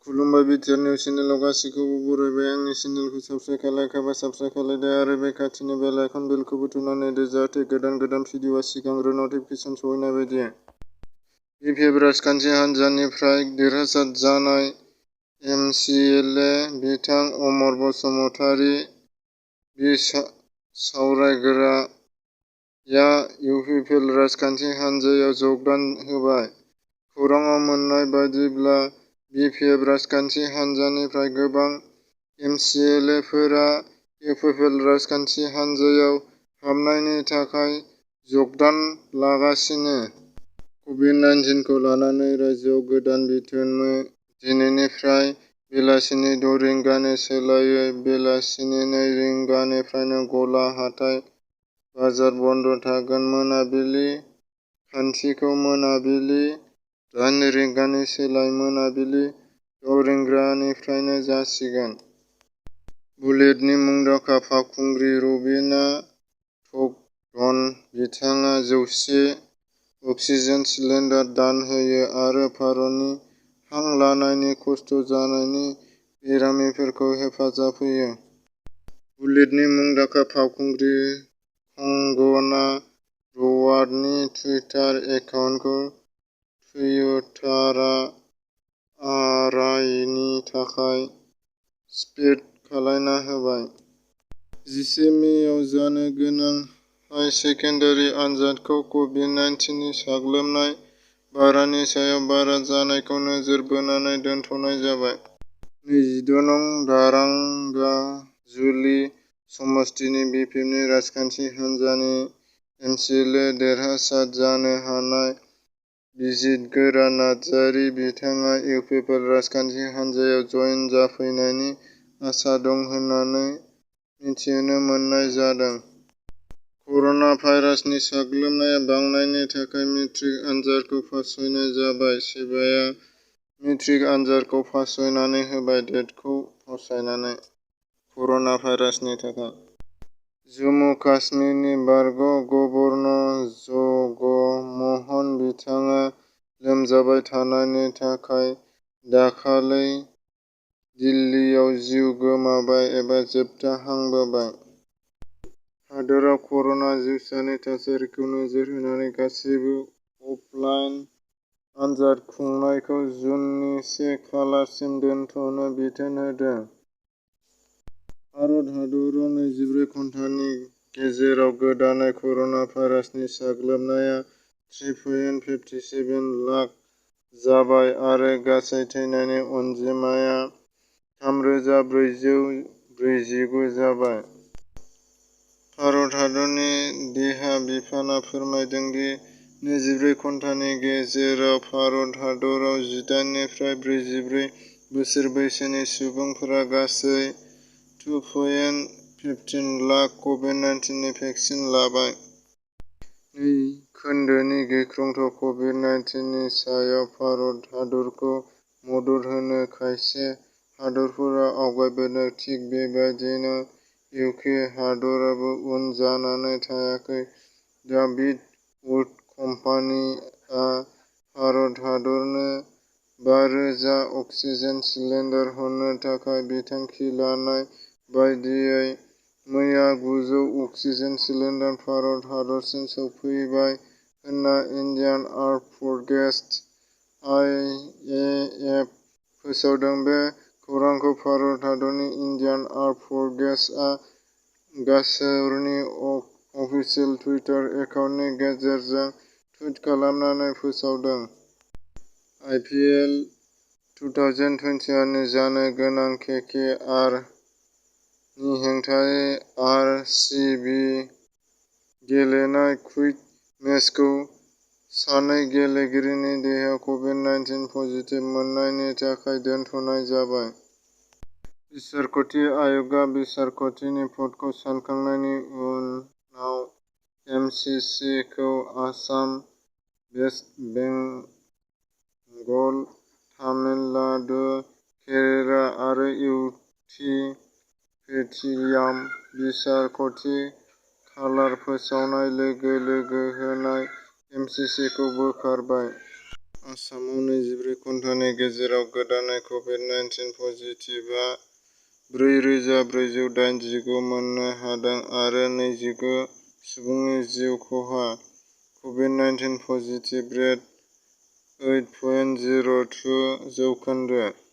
खुलुमबाय BTR news चेनेलाव गासैखौबो बरायबाय। आंनि चेनेलखौ साबस्क्राइब खालायाखैबा साबस्क्राइब खालामदो आरो बे खाथिनि बेल आइकन बेलखौबो थुनानै होदो जाहाथे गोदान भिडिअआ सिगांग्रो नटिफिकेसन सहैनाय बायदि। बिपिएफ राजखान्थि हान्जानिफ्राय देरहासार जानाय एमसिएलए बिथां अमर बसुमतारी बिसावरायग्राया इउपिपिएल राजखान्थि हान्जायाव जगदान होबाय। खौरांआव मोन्नाय बायदिब्ला बिपिएफ राजखान्थि हान्जानिफ्राय गोबां एमसिएलएफोरा इउपिपिएल राजखान्थि हान्जायाव हाबनायनि थाखाय जगदान लागासिनो। कभिड-19 खौ लानानै रायजोआव गोदान बिथोन दिनैनिफ्राय बेलासिनि 6 रिंगानि सोलायै बेलासिनि 2 रिंगानिफ्रायनो गला हाथाइ बाजार बन्द थागोन। मोनाबिलि खान्थिखौ मोनाबिलि 8 रिंगानि सोलाय मोनाबिलि 6 रिंगानिफ्रायनो जासिगोन। बलिउडनि मुंदांखा फावखुंग्रि रबिना टन्डन बिथाङा 100 अक्सिजेन सिलिन्डार दान होयो आरो भारतनि हां लानायनि खस्थ' जानायनि बेरामिफोरखौ हेफाजाब होयो। बलिउडनि मुंदांखा फावखुंग्रि कंगना रनावतनि टुइटार एकाउन्टखौ टुइटारआ अरायनि थाखाय सस्पेन्ड खालामना होबाय। 11 मेआव जानो गोनां हाई सेकेन्डारि आनजादखौ कभिड-19 नि साग्लोबनाय बारानि सायाव बारा जानायखौ नोजोर बोनानै दोनथ'नाय जाबाय। 26 नं दारागाजुली समस्तिनि बिपिएफनि राजखान्थि हान्जानि एमसिएलए देरहासार जानो हानाय बिजितगोरा नार्जारी बिथाङा इउपिपिएल राजखान्थि हान्जायाव जइन जाफैनायनि आसा दं होन्नानै मिथिनो मोननाय जादों। कर'ना भाइरासनि साग्लोबनाया बांनायनि थाखाय मेट्रिक आनजादखौ फावसयनाय जाबाय। शिबाया मेट्रिक आनजादखौ फावसयनानै होबाय। डेटखौ फावसायनानै। कर'ना भाइरासनि थाखाय जम्मु काश्मीरनि बारग' गभर्नर जगम'हन बिथाङा लोमजाबाय थानायनि थाखाय दाखालै दिल्लीआव जिउ गोमाबाय एबा जोबथाहांबोबाय। हादोराव कर'ना जिउसानि थासारिखौ नोजोर होनानै गासैबो अफलाइन आनजाद खुंनायखौ जुननि 1 खालारसिम दोनथ'नो बिथोन होदों। भारत हादराव 24 घन्टानि गेजेराव गोदानै कर'ना भाइरासनि साग्लोबनाया 3.57 लाख जाबाय आरो गासै थैनायनि अनजिमाया 3449 जाबाय। भारत हादरनि देहा बिफानआ फोरमायदों दि 24 घन्टानि गेजेराव भारत हादराव 18 निफ्राय 44 बोसोर बैसोनि सुबुंफोरा गासै 2.15 लाख कभिड-19 भेक्सिन लाबाय। 2 खोन्दोनि गिख्रंथाव कभिड-19 नि सायाव भारत हादरखौ मदद होनो खायसे हादोरफोरा आवगायबोदों। थिग बेबायदिनो इउके हादराबो उन जानानै थायाखै। डेभिड वुड कम्पानिआ भारत हादरनो 5000 अक्सिजेन सिलिन्डार हरनो थाखाय बिथांखि लानाय बायदियै मैया 900 अक्सिजेन सिलिन्डार भारत हादरसिम सौफैबाय होनना इन्डियान आर्म्ड फोर्सेस (आइएएफ) फोसावदों। बे खौरांखौ भारत हादरनि इन्डियान आर्म्ड फोर्सेसआ गावसोरनि अफिसियेल टुइटार एकाउन्टनि गेजेरजों टुइट खालामनानै फोसावदों। आइपिएल 2021 नि जानो गोनां केकेआर नि हेंथायै आरसिबि गेलेनाय क्विक मेचखौ सानै गेलेगिरिनि देहायाव कभिड-19 पजिटिभ मोननायनि थाखाय दोनथ'नाय जाबाय। बिसायख'थि आय'गआ बिसायख'थिनि भटखौ सानखांनायनि उनाव एमसिसि खौ आसाम, वेस्ट बेंगल, तामिलनाडु, केराला आरो इउटि पेटियाम बिसायख'थि खालार फोसावनाय लोगो लोगो होनाय एमसिसि खौ बोखारबाय। आसामाव 24 घन्टानि गेजेराव गोदानै कभिड-19 पजिटिभआ 4,489 मोननो हादों आरो 29 सुबुंनि जिउ खहा। कभिड-19 पजिटिभ रेट 8.02%।